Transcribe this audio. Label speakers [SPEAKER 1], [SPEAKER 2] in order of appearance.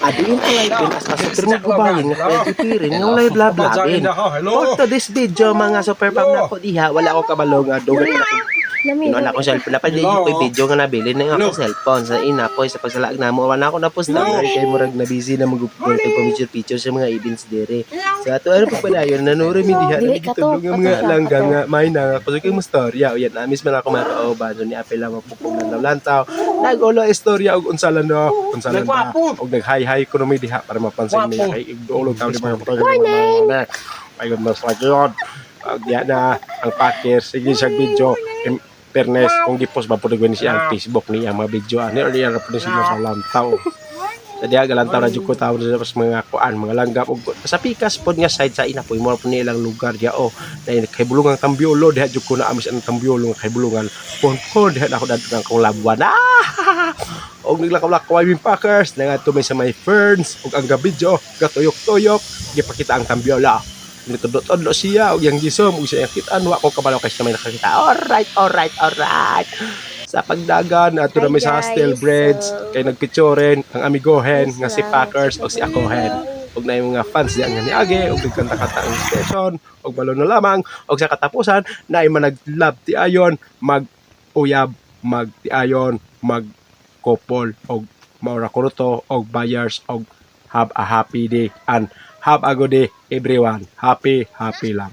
[SPEAKER 1] Adiin ang live bin as a super mo gubayin nga pwede pirin nga walay bla bla bin. For to this video, mga super pam na ko diha, wala ko kabalo nga dugan na ko. Kinuha na akong cellphone. Napad ko yung video nga nabili na yung akong cellphone. Sa ina po, sa pagsalaag na mo, wala ako na post na. Kay murag na busy na mag-upload picture picture sa mga events dire. Sa ato, ano pa pala yun, nanuri mi diha,
[SPEAKER 2] Dili ka to,
[SPEAKER 1] nagitulog nga mga
[SPEAKER 2] kato siya,
[SPEAKER 1] langga
[SPEAKER 2] kato.
[SPEAKER 1] nga, may na nga. Kasi kay mo storya, o yan, namis man ako makauban. So ni Apel lang mapupong na lantaw. Nagulo istorya og unsa lang no, unsa lang na. Og nag-hi-hi ko no may diha para mapansin niya kay igdulog tao di mga Morning! Ay, goodness, like yun. Pag diha na, ang packer, sige siya video. In fairness, kung gipos ba po ni siya ang Facebook niya, mga video. Ano, niya na po siya sa lantaw. Sa diha, galantaw na jud ko tao sa mga kuan, mga langgam. Og, sa pikas pod nga side sa ina po, mo po nilang lugar diha o. Na kay bulungan Tambiolo, diha jud ko na amis ang Tambiolo nga kay bulungan. Pon po, diha na ako dadto ng kong labuan. Ah! Og naglakaw-lakaw ay packers, nangadto may sa may ferns, og ang gabidyo, gatuyok-tuyok, gipakita ang Tambiola. Nitudlo-tudlo siya og yang gisom og siya kitaan wa ko kabalo kay siya may nakakita. Alright, alright, alright. Sa pagdagan ato na
[SPEAKER 2] Hi,
[SPEAKER 1] may sa Hostel
[SPEAKER 2] guys.
[SPEAKER 1] Breads
[SPEAKER 2] So,
[SPEAKER 1] kay nagpicturen ang amigohen nga si
[SPEAKER 2] Yes,
[SPEAKER 1] Packers o si Akohen og na yung mga fans diyan nga niagi og nagkanta-kanta ang station og balo na lamang og sa katapusan na ay manag-love ti ayon mag uyab mag ti ayon mag couple og maura kuruto og buyers og have a happy day and have a good day, everyone. Happy happy lang.